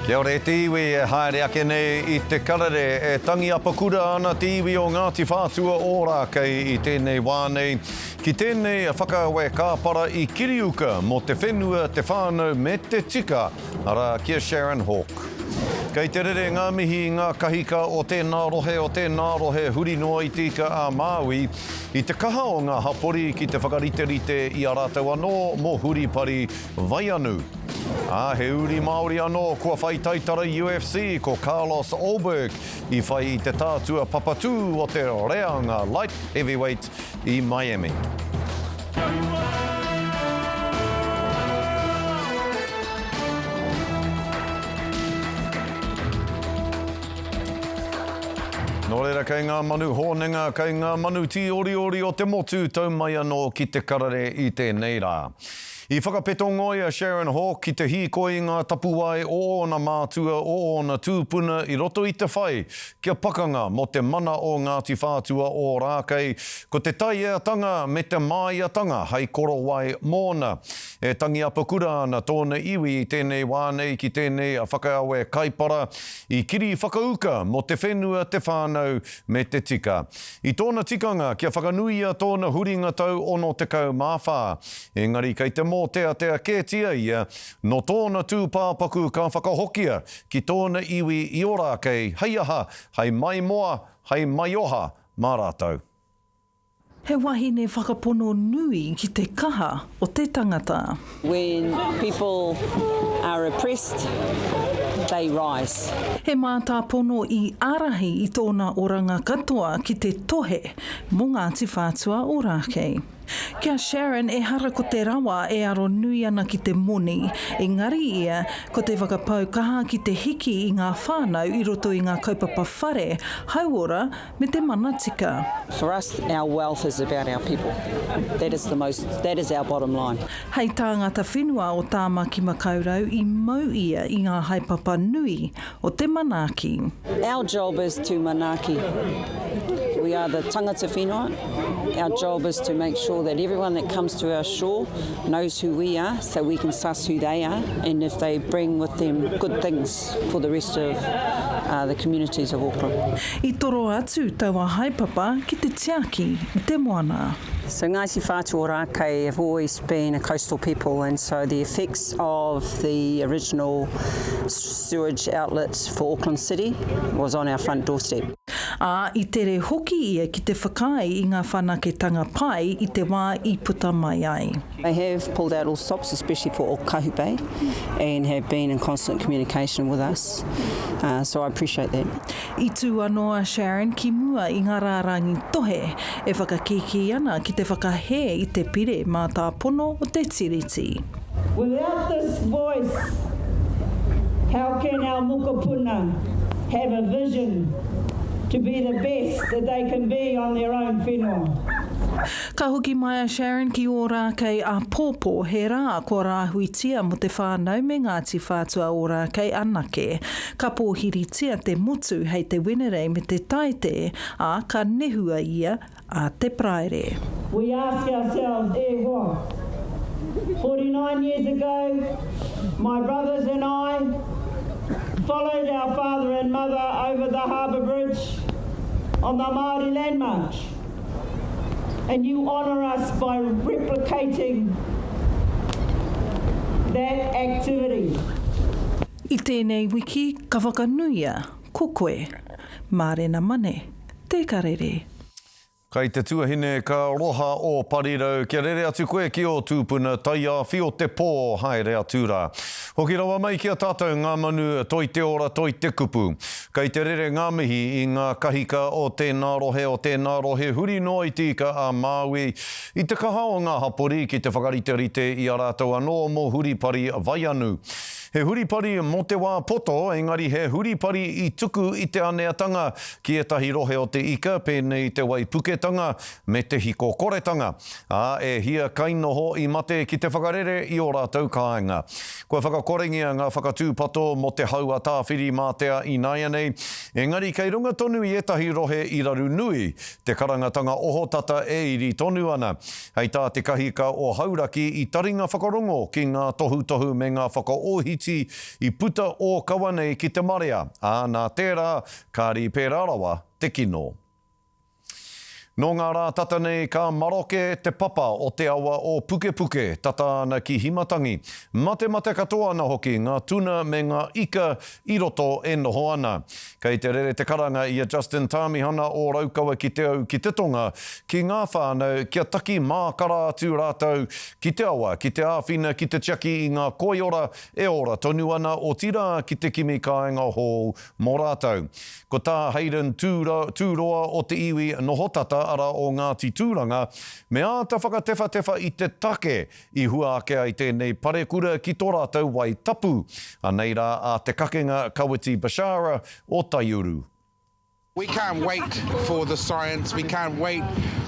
Kia ora e te iwi e haere ake nei i te karere, e tangi apakura ana te iwi o Ngāti Whātua Ōrākei i tēnei wā nei ki tēnei whakaawe kāpara i Kiriuka mō te whenua, te whānau me te tika, arā, ki a Sharon Hawke. Kei te rere ngā mihi i ngā kahika o tēnā rohe, o tēnā rohe huri noa i Te Ika a Māui i te kaha o ngā hapori ki te whakariterite i a rātou anō mō Huripari Vaianu. Ā, he uri Māori anō kua whai taitara UFC, ko Carlos Ulberg i whai i te tātua papatū o te reanga light heavyweight i Miami. Nō reira, kei ngā manu hōnenga, kei ngā manu tīoriori o te motu tau mai anō ki te karere i tēnei rā. I whakapeto ngoi a Sharon Hawke ki te hīkoi i ngā tapuwae o ōna mātua, o ōna tūpuna i roto i te whai kia pakanga mō te mana o Ngāti Whātua Ōrākei, ko te taieatanga me te māiatanga hei korowai mōna. E tangi apakura ana tōna iwi i tēnei wā nei ki tēnei whakaawe kaipara i kiri whakauka mō te whenua, te whānau me te tika. I tōna tikanga kia whakanuia tōna huringa tau 64, engari kei te mōteatea kētia ia nō tōna tūpāpaku ka whakahokia ki tōna iwi i Orākei hei aha, hei maimoa, hei maioha mā rātou. He wahine whakapono nui ki te kaha o te tangata. When people are oppressed, they rise. He mātāpono i ārahi i tōna oranga katoa ki te tohe mō Ngāti Whātua Ōrākei. Ki a Sharon, ehara ko te rawa e aro nui ana ki te moni, engari ia, ko te whakapau kaha ki te hiki i ngā whānau i roto i ngā kaupapa whare, hauora me te mana tika. For us, our wealth is about our people. That is the most, that is our bottom line. Hei tāngata whenua o Tāmaki Makaurau i mau ia i ngā haepapa nui o te manaaki. Our job is to manaaki. We are the tangata whenua. Our job is to make sure that everyone that comes to our shore knows who we are so we can suss who they are and if they bring with them good things for the rest of the communities of Auckland. I toro atu taua haepapa ki te tiaki i te moana. So Ngāti Whātua Ōrākei have always been a coastal people and so the effects of the original sewage outlet for Auckland City was on our front doorstep. Ā, i tere hoki ia ki te whakaae i ngā whanaketanga pai i te wā i puta mai ai. They have pulled out all stops, especially for Okahu Bay, and have been in constant communication with us, so I appreciate that. I tū anō a Sharon ki mua i ngā rārangi tohe e whakakīkī ana ki te whakahē i te pire mātāpono o te Tiriti. Without this voice, how can our mokopuna have a vision to be the best that they can be on their own whenua? Ka hoki mai a Sharon ki Ōrākei āpōpō, he rā kua rāhuitia mō te whānau me Ngāti Whātua Ōrākei anake. Ka pōhiritia te motu hei te Wenerei me te Taite, ā, ka nehua ia ā te Paraire. We ask ourselves, e hoa. 49 years ago, my brothers and I followed our father and mother over the harbour bridge on the Māori Land March. And you honour us by replicating that activity. I tēnei wiki ka whakanuia ko koe. Mārena Mane, Te Karere. Kai te tuahine ka roha o parirau kia rere atu koe ki ō tūpuna taiāwhio te pō haere atu rā. Hoki rawa mai ki a tātou ngā manu toi te ora toi te kupu. Kei te rere ngā mihi i ngā kahika o tēnā rohe o tēnā rohe huri noa i Te Ika a Māui i te kaha o ngā hapori ki te whakariterite i a rātou anō mō Huripari Vaianu. He huripari mō te wā poto, engari he huripari i tuku i te aneatanga ki ētahi rohe o te ika pēnei i te waipuketanga me te hiko koretanga, ā, e hia kainoho i mate ki te whakarere i ō rātou kāinga. Kua whaka. whakakorengia ngā whakatūpato mō te hau a Tāwhirimātea ināianei, engari kei runga tonu i ētahi rohe i raru nui te karangatanga ohotata e iri tonu ana. Hei tā te kahika o Hauraki i taringa whakarongo ki ngā tohutohu me ngā whakaohiti i puta ōkawa nei ki te marea, ā, nā tērā, kāri pērā rawa te kino. Nō ngā rā tata nei ka maroke te papa o te awa o Pukepuke, tata ana ki Himatangi. Matemate katoa ana hoki ngā tuna me ngā ika i roto e noho ana. Kei te rere te karanga i a Justin Tāmihana o Raukawa ki Te Au ki te Tonga ki ngā whānau kia taki mākara atu rātou ki te awa ki te āwhina ki te tiaki i ngā koiora e ora tonu ana otirā ki te kimi kāinga hou mō rātou. Ko tā Hayden Tūroa o te iwi noho tata arā o Ngāti Tūranga, me āta whakatewhatewha i te take i hua ake ai tēnei parekura ki tō rātou wai tapu. Anei rā a Te Kakenga Kawiti Bashara o Taiuru. We can't wait for the science, we can't wait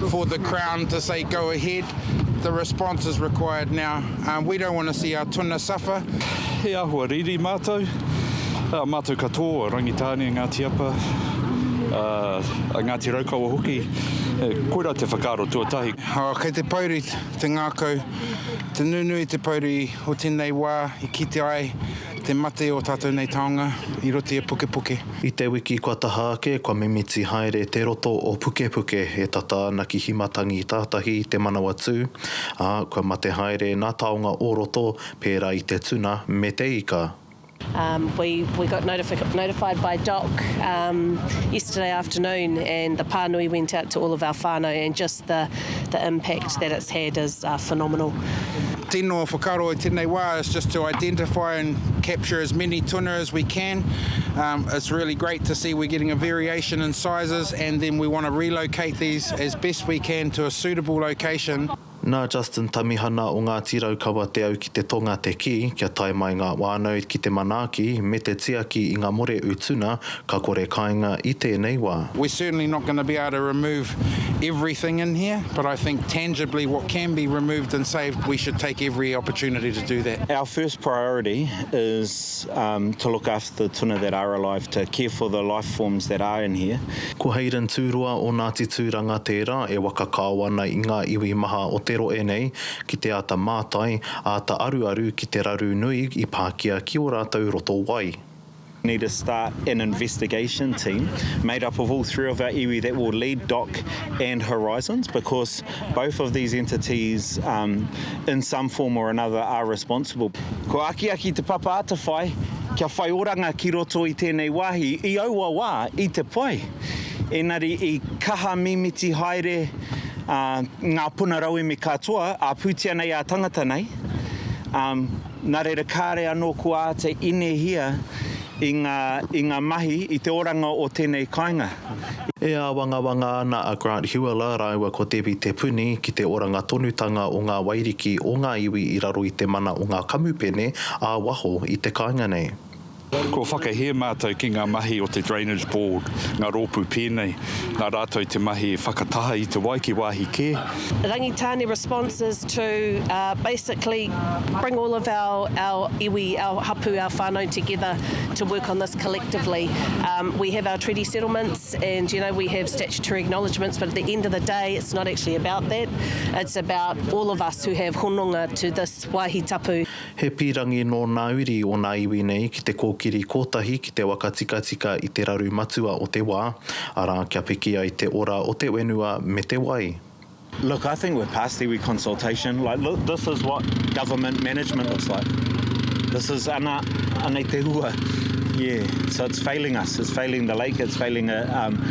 for the Crown to say go ahead, the response is required now, we don't want to see our tuna suffer. He āhua riri mātou, ā mātou katoa, a Rangitāne, Ngāti Apa, a Ngāti Raukawa hoki, koirā te whakaaro tuatahi. Kei te pouri te ngākau, te nunui te pouri o tēnei wā i kite ai te mate o tātou nei taonga i roto i a Pukepuke. I te wiki kua taha ake, kua mimiti haere te roto o Pukepuke e tata ana ki Himatangi tātahi te Manawatū, ā, kua mate haere nā taonga o roto pērā i te tuna me te ika. Um, we, we got notified by Doc um, yesterday afternoon and the pānui went out to all of our whānau and just the, the impact that it's had is uh, phenomenal. Tino whakaaro i tēnei wā is just to identify and capture as many tuna as we can. Um, it's really great to see we're getting a variation in sizes and then we want to relocate these as best we can to a suitable location. Nā Justin Tamihana o Ngāti Raukawa Te Au ki te Tonga te kī, kia tae mai ngā whānau ki te manaaki me te tiaki i ngā more utuna ka kore kāinga i tēnei wā. We're certainly not going to be able to remove everything in here, but I think tangibly what can be removed and saved, we should take every opportunity to do that. Our first priority is to look after the tuna that are alive, to care for the life forms that are in here. Ko Hayden Tūroa o Ngāti Tūranga tērā e waka kao ana i ngā iwi maha o te rohe nei ki te āta mātai, āta aruaru ki te raru nui i pākia ki ō rātou roto wai. Need to start an investigation team made up of all three of our iwi that will lead Doc and Horizons because both of these entities um, in some form or another are responsible. Ko akiaki Te Papa Atawhai Kia whai oranga ki roto i tēnei wāhi i aua wā, i te pai. Engari i kaha mimiti haere ngā puna rauemi katoa, ā-pūtea nei, ā-tangata nei, nā reira kāre anō kua āta inehia i ngā, i ngā mahi, i te oranga o tēnei kāinga. E āwangawanga ana a Grant Hewella rāua ko Debbie Te Puni ki te oranga tonutanga o ngā wairiki o ngā iwi i raro i te mana o ngā kamupene ā-waho i te kāinga nei. Kua whakahē mātou ki ngā mahi o te Drainage Board, ngā rōpū pēnei, nā rātou te mahi whakataha i te wai ki wāhi kē. Rangitāne response is to basically bring all of our our iwi, our hapu, our whānau together to work on this collectively. Um, we have our treaty settlements and you know we have statutory acknowledgements, but at the end of the day it's not actually about that. It's about all of us who have hononga to this wāhi tapu. He pīrangi nō nā uri o nā iwi nei ki te kōkiri kōtahi ki te waka tikatika i te raru matua o te wā, arā kia piki ai te ora o te whenua me te wai. Look, I think we're past iwi consultation. Like, look, this is what government management looks like. This is ana, anei te hua. Yeah, so it's failing us. It's failing the lake. It's failing a, um,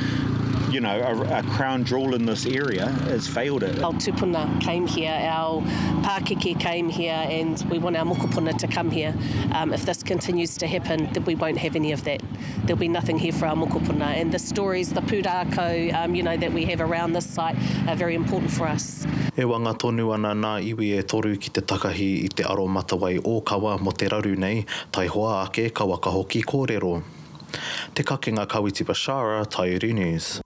you know, a, a crown jewel in this area. It's failed it. Our tupuna came here, our pākeke came here, and we want our mokopuna to come here. Um, if this continues to happen, then we won't have any of that. There'll be nothing here for our mokopuna. And the stories, the pūrākau, um, you know, that we have around this site are very important for us. E wanga tonu ana nā iwi e toru ki te takahi i te aromatawai ōkawa mō te raru nei, taihoa ake ka wakahoki kōrero. Te Kakenga Kawiti Bashara, Taiuru News.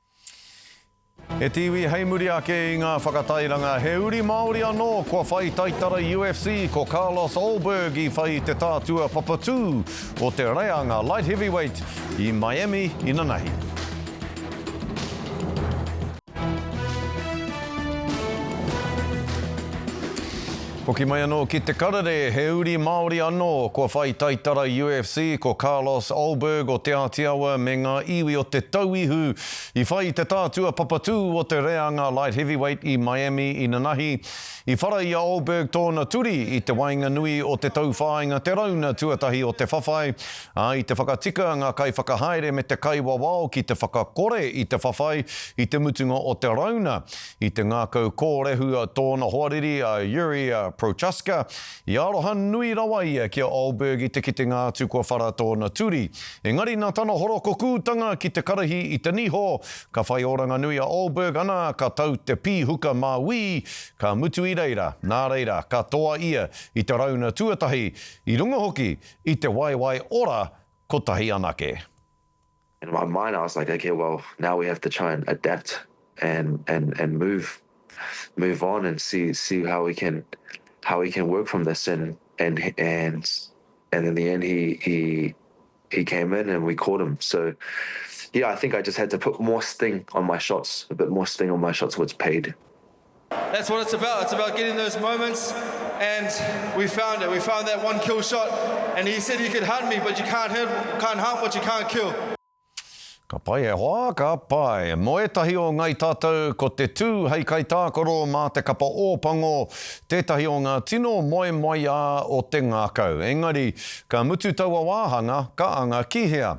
E te iwi hei muri ake i ngā whakatairanga, he uri Māori anō kua whai taitara UFC, ko Carlos Ulberg i whai i te tātua papatū o te reanga light heavyweight i Miami inanahi. Hoki mai anō ki te karere, he uri Māori anō kua whai taitara UFC, ko Carlos Ulberg o Te Ātiawa me ngā iwi o Te Tauihu i whai i te tātua papatū o te reanga light heavyweight i Miami inanahi. I whara i a Ulberg tōna turi i te waenganui o te tauwhāinga te rauna tuatahi o te whawhai, ā, i te whakatika ngā kaiwhakahaere me te kaiwawao ki te whakakore i te whawhai i te mutunga o te rauna. I te ngākau kōrehu tōna hoariri a Yuri Prochazka, i aroha nui rawa ia ki a Ulberg i te kitenga atu kua whara tōna turi. Engari nā tana horokukūtanga ki te karahi i te niho, ka whai oranga nui a Ulberg, ana, ka tau te pīhuka māuī, ka mutu i reira. Nā reira, ka toa ia i te rauna tuatahi, i runga hoki i te waewae ora kotahi anake. In my mind I was like okay well now we have to try and adapt and and and move move on and see see how we can how we can work from this and and and and in the end he he he came in and we caught him so yeah I think I just had to put more sting on my shots a bit more sting on my shots which paid. That's what it's about. It's about getting those moments, and we found it. We found that one kill shot, and he said he could hunt me, but you can't, hit, can't hunt what you can't kill. Ka pai e hoa, ka pai. Mō ētahi o Ngai Tātou, ko te tū hei kaitākaro mā te kapa Ōpango tētahi o ngā tino moemoeā o te ngākau. Engari, ka mutu taua wāhanga, ka anga ki hea?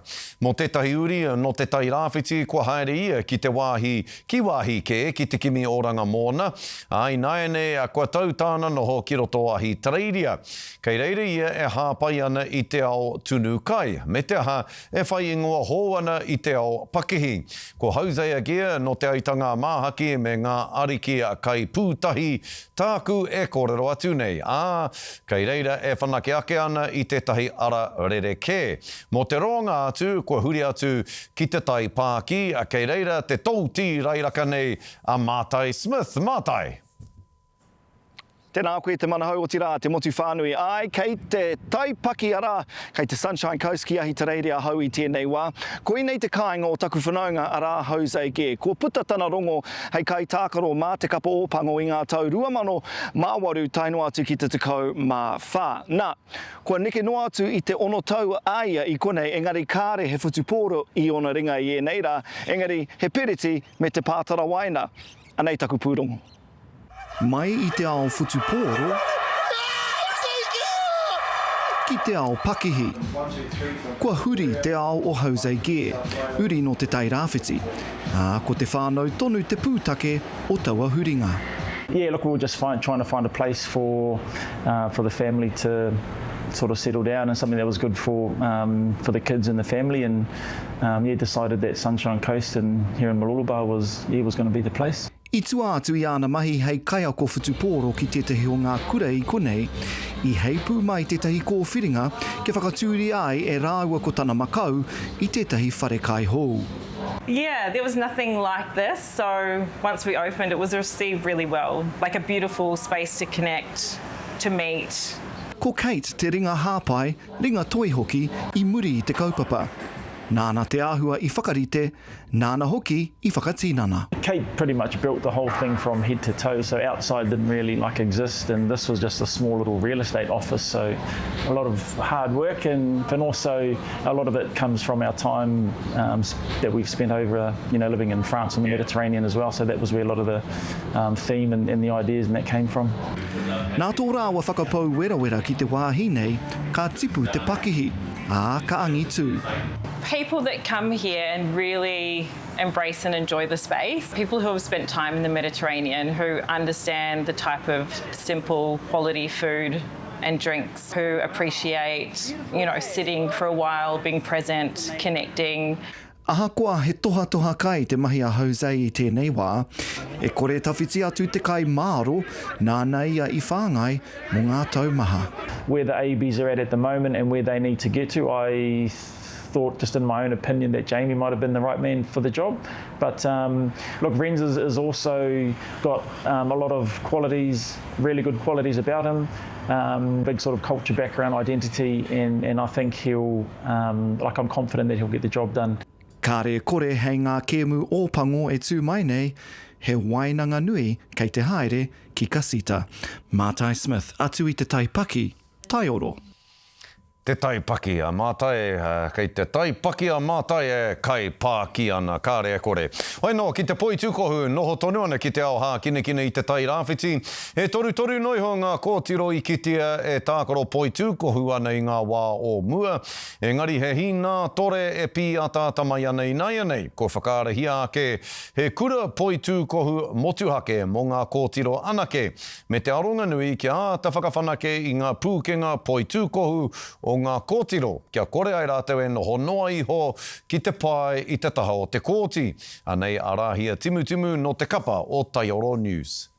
Mō tētahi uri nō Te Tai Rāwhiti, kua haere ia ki te wāhi ki wāhi kē ki te kimi oranga mōna, ā, ināianei kua tau tāna noho ki roto o Ahitereiria. Kei reira ia e hāpai ana i te ao tunu kai, me te aha, e whai ingoa hou ana i te ao pakihi. Ko Hosea Gear nō Te Aitanga-a-Māhaki me ngā ariki kaipūtahi tāku e kōrero atu nei, ā, kei reira e whanake ake ana i tētahi ara rerekē. Mō te roanga atu, kua huri atu ki te tai pākī, kei reira te tou tīrairaka nei a Mātai Smith. Mātai! Tēnā koe te manahau otirā te motu whānui. Āe, kei te tai paki arā, kei te Sunshine Coast ki Ahitereiria ahau i tēnei wā. Koinei te kāinga o taku whanaunga arā Jose Gare. Kua puta tana rongo hei kaitākaro mā te kapa Ōpango i ngā tau 2008 tae noa atu ki te 14. Nā, Kua neke noa atu i te ono tau a ia i konei engari kāre he whutupōro i ōna ringa i ēnei rā, engari he pereti me te pātara waina. Anei taku pūrongo. Mai i te ao whutupōro ki te ao pakihi. Kua huri te ao o Jose Gare, uri nō Te Tai Rāwhiti, ā, ko te whānau tonu te pūtake o taua huringa. Yeah, look, we were just find, trying to find a place for, uh, for the family to sort of settle down and something that was good for, um, for the kids and the family and um, yeah, decided that Sunshine Coast and here in Mooloolaba was, yeah, was going to be the place. I tua atu i āna mahi hei kaiako whutupōro ki tētahi o ngā kura i konei, i heipū mai tētahi kōwhiringa kia whakatūria ai e rāua ko tana makau i tētahi wharekai hou. Yeah, there was nothing like this, so once we opened it was received really well, like a beautiful space to connect, to meet. Ko Kate te ringa hāpai, ringa toi hoki i muri i te kaupapa. Nāna te āhua i whakarite, nāna hoki i whakatinana. Kate pretty much built the whole thing from head to toe, so outside didn't really like exist and this was just a small little real estate office, so a lot of hard work and, and also a lot of it comes from our time um, that we've spent over, you know, living in France and the Mediterranean as well, so that was where a lot of the um, theme and, and the ideas and that came from. Nā tō rāua whakapau werawera ki te wāhi nei, ka tipu te pakihi, ā, ka angitū. People that come here and really embrace and enjoy the space, people who have spent time in the Mediterranean, who understand the type of simple quality food and drinks, who appreciate, you know, sitting for a while, being present, connecting. Ahakoa he tohatoha kai te mahi a Jose i tēnei wā, e kore tawhiti atu te kai māro nāna ia i whāngai mō ngā tau maha. Where the ABs are at at the moment and where they need to get to, I. thought, just in my own opinion, that Jamie might have been the right man for the job. But um, look, Renz has, has also got um, a lot of qualities, really good qualities about him. Um, big sort of culture background, identity, and, and I think he'll, um, like I'm confident that he'll get the job done. Kāre e kore hei ngā kēmu Ōpango e tū mai nei, he waenanga nui kei te haere ki Kasita. Mātai Smith, atu i te tai paki, taioro. Te tai paki a Mātai, kei te tai paki a Mātai e kai pāki ana, kāre e kore. Hoi nō, ki te poitūkohu, noho tonu ana ki te ao hākinakina i te Tai Rāwhiti, he torutoru noa iho ngā kōtiro i kitea e tākaro poitūkohu ana i ngā wā o mua, engari he hīnātore e pīataata mai ana ināianei, kua whakaarahia ake he kura poitūkohu motuhake mō ngā kōtiro anake, me te aronga nui kia āta whakawhanake i ngā pūkenga poitūkohu o ngā kōtiro kia kore ai rātou e noho noa iho ki te pae i te taha o te kōti. Anei a Rāhia Timutimu nō te kapa o Taioro News.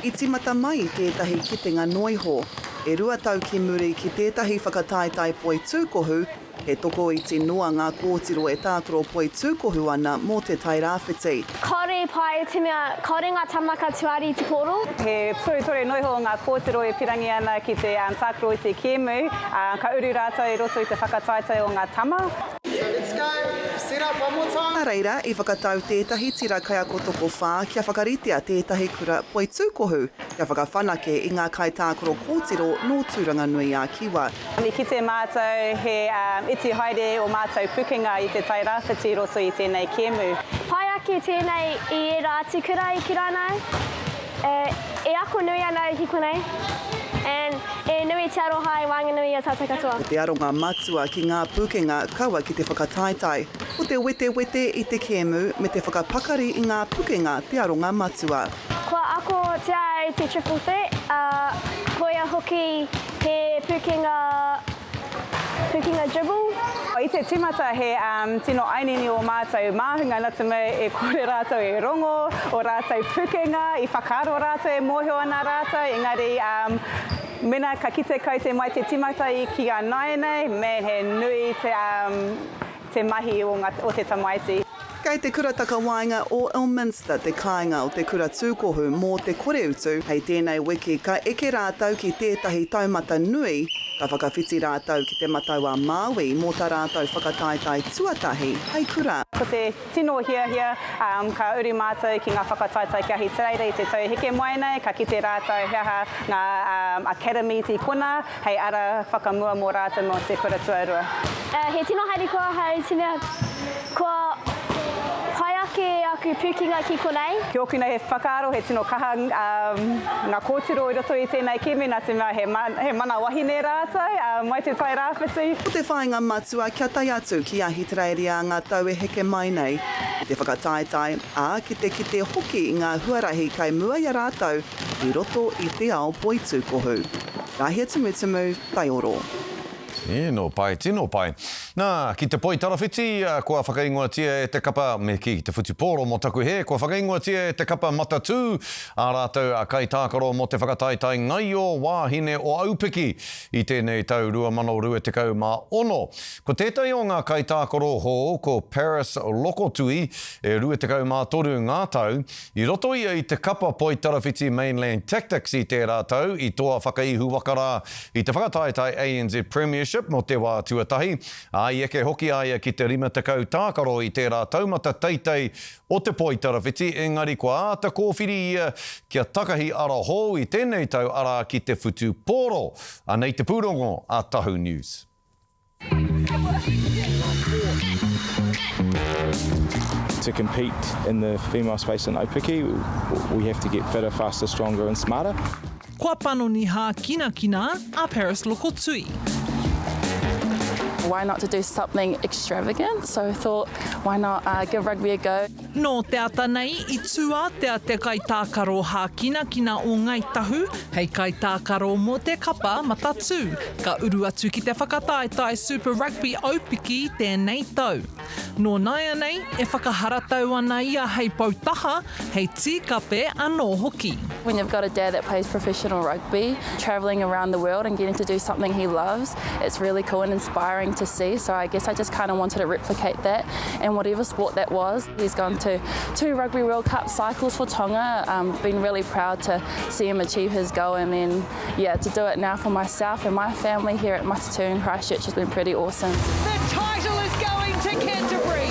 I tīmata mai i tētahi kitenga noiho, e rua tau ki muri ki tētahi whakataetae poitūkohu, He tokoiti noa ngā kōtiro e tākaro poitūkohu ana mō Te Tairāwhiti. Kāore i pai i te mea kāore ngā tama ka tuari i te pōro. He torutoru noa iho ngā kōtiro e pirangi ana ki te tākaro i te kēmu, ā, ka uru rātou i roto i te whakataetae o ngā tama. Nā reira, i whakatau tētahi tira kaiako tokowhā kia whakaritea tētahi kura poitūkohu kia whakawhanake i ngā kaitākaro kōtiro nō Tūranganui-a-Kiwa. I kite mātou he iti haere o mātou pukenga i te Tai Rāwhiti i roto i tēnei kēmu. Pai ake tēnei i ērā atu kura i kura ana au. E ako nui ana au ki konei and e nui te aroha i waenganui i a tātou katoa. Ko te aronga matua ki ngā pukenga kaua ki te whakataetae. Ko te wetewete i te kēmu me te whakapakari i ngā pukenga te aronga matua. Kua akotia au te triple threat, ā, koia hoki he pūkenga, pūkenga dribble. I te tīmata he tino ainini ō mātou māhunga nā te mea e kore rātou e rongo ō rātou pukenga, i whakaaro rātou e mōhio ana rātou, engari mena ka kite kaute mai te tīmata i ki a nāianei, man he nui te te mahi o nga, o te tamaiti. Kei te Kura Takawaenga o Ilminster te kāinga o te kura tūkohu mō te koreutu, hei tēnei wiki ka eke rātou ki tētahi taumata nui, ka whakawhiti rātou ki Te Matau-a-Māui mō tā rātou whakataetae tuatahi hei kura. Ko te tino hiahia, ka uru mātou ki ngā whakataetae ki Ahitereiria i te tau heke mai nei, ka kite rātou he aha ngā academies i konā, Hei ara whakamua mō rātou mō te kura tuarua. He tino harikoa ahau i te mea kua pai ake aku pūkenga ki konei. Ki ōku nei he whakaaro, he tino kaha ngā kōtiro i roto i tēnei kēmu nā te mea he mana wahine rātou mai te Tai Rāwhiti. Ko te whāinga matua kia tae atu ki Ahitereiria ngā tau e heke mai nei, ki te whakataetae, ā, ki te kite hoki i ngā huarahi kei mua i a rātou i roto i te ao poitūkohu. Rahia Tumutumu, Taioro. Tino pai, tino pai. Nā, ki te poi tarawhiti, kua whakaingoatia e te kapa, me kī, te whutupōro mō taku hē, kua whakaingoatia e te kapa Matatū ā rātou kaitākaro mō te whakataetae ngaio wāhine o Aupiki i tēnei tau 2026. Ko tētahi o ngā kaitākaro hou ko Paris Lokotui, e 23 ngā tau, I roto ia i te kapa poitarawhiti Mainland Tactics i tērā tau i toa whakaihuwaka rā i te whakataetae ANZ Premiership mō te wā tuatahi, ā, i eke hoki a ia ki te 50 tākaro i tērā taumata teitei o te poitarawhiti, engari kua āta kōwhiri ia kia takahi ara hou i tēnei tau arā ki te whutupōro. Anei te pūrongo a Tahu News. To compete in the female space in Aupiki, we have to get fitter, faster, stronger and smarter. Kua panoni hākinakina a Paris Lokotui. Why not to do something extravagant? So I thought, why not uh, give rugby a go? Nō te ata nei i tū ātea te kaitākaro hākinakina o Ngāi Tahu hei kaitākaro mō te kapa Matatū, ka uru atu ki te whakataetae Super Rugby Aupiki i tēnei tau. Nō nāianei, e whakaharatau ana ia hei pou taha, hei tīkape anō hoki. When you've got a dad that plays professional rugby, travelling around the world and getting to do something he loves, it's really cool and inspiring to see. So I guess I just kind of wanted to replicate that in whatever sport that was. He's gone to two Rugby World Cup cycles for Tonga. Um, been really proud to see him achieve his goal and then, yeah, to do it now for myself and my family here at Matatū in Christchurch has been pretty awesome. The title is going to Canterbury.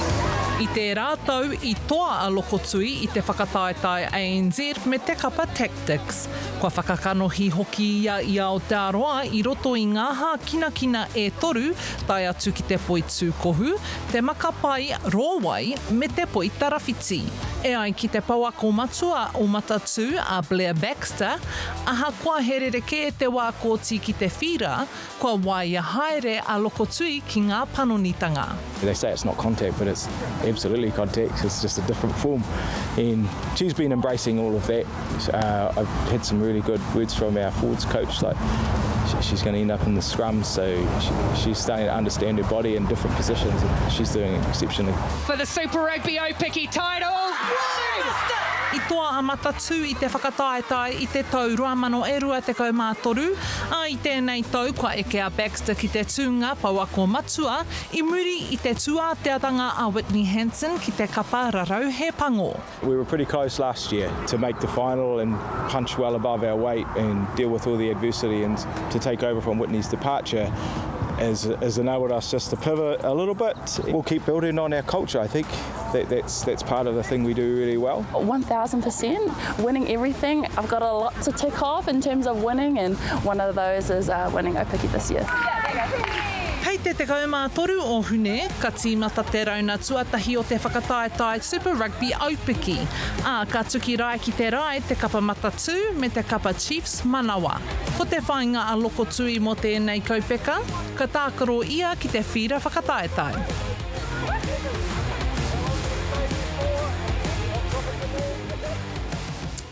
I tērā tau i toa a Lokotui i te whakataetae ANZ me te kapa Tactix. Kua whakakanohi hoki ia i Aotearoa i roto i ngā hākinakina e toru, tae atu ki te poitūkohu, te makapai rōwai me te poitarawhiti. E ai ki te pouako matua o Matatū a Blair Baxter, ahakoa he rerekē te wā kōti ki te whīra, kua waia haere a Lokotui ki ngā panonitanga. They say it's not contact but it's absolutely contact, it's just a different form and she's been embracing all of that. Uh, I've had some really good words from our forwards coach like she's going to end up in the scrum so she, she's starting to understand her body in different positions and she's doing exceptionally. For the Super Rugby Aupiki title. I toa a Matatū i te whakataetae i te tau 2023, ā, i tēnei tau kua eke a Baxter ki te tūnga pouako matua i muri i te tūāteatanga a Whitney Hansen ki te kapa Rarauhe Pango. We were pretty close last year to make the final and punch well above our weight and deal with all the adversity and to take over from Whitney's departure has, has enabled us just to pivot a little bit. We'll keep building on our culture, I think. That, that's, that's part of the thing we do really well. 1,000% winning everything. I've got a lot to tick off in terms of winning and one of those is uh, winning Aupiki this year. Hei te 13 o Hune, ka tīmata te rauna tuatahi o te whakataetae Super Rugby Aupiki, ā, ka tuki rae ki te rae te kapa Matatū me te kapa Chiefs Manawa. Ko te whāinga a Lokotui mō tēnei kaupeka, ka tākaro ia ki te whīra whakataetae.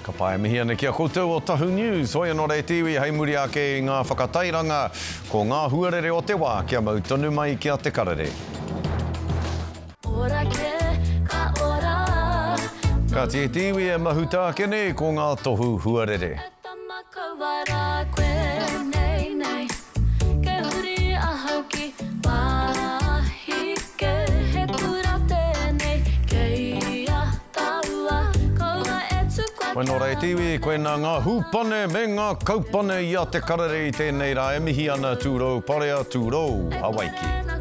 Ka pai, e mihi ana ki a koutou o Tahu News. Hoi anō rei te iwi hei muri ake i ngā whakatairanga, ko ngā huarere o te wā kia mau tonu mai ki a Te Karere. Ora kē, ka ora. Kāti e te iwi e mahuta ake nei ko ngā tohu huarere. E tama kaua rā koe nei nei. Kei huri ahau ki wāhi kē. He kura tēnei kei a tāua. Kaua e tukua Koinā rā e te iwi, koinā ngā hūpane me ngā kaupane i a Te Karere i tēnei rā e mihi ana Tūrou Parea, Tūrou Hawaiki.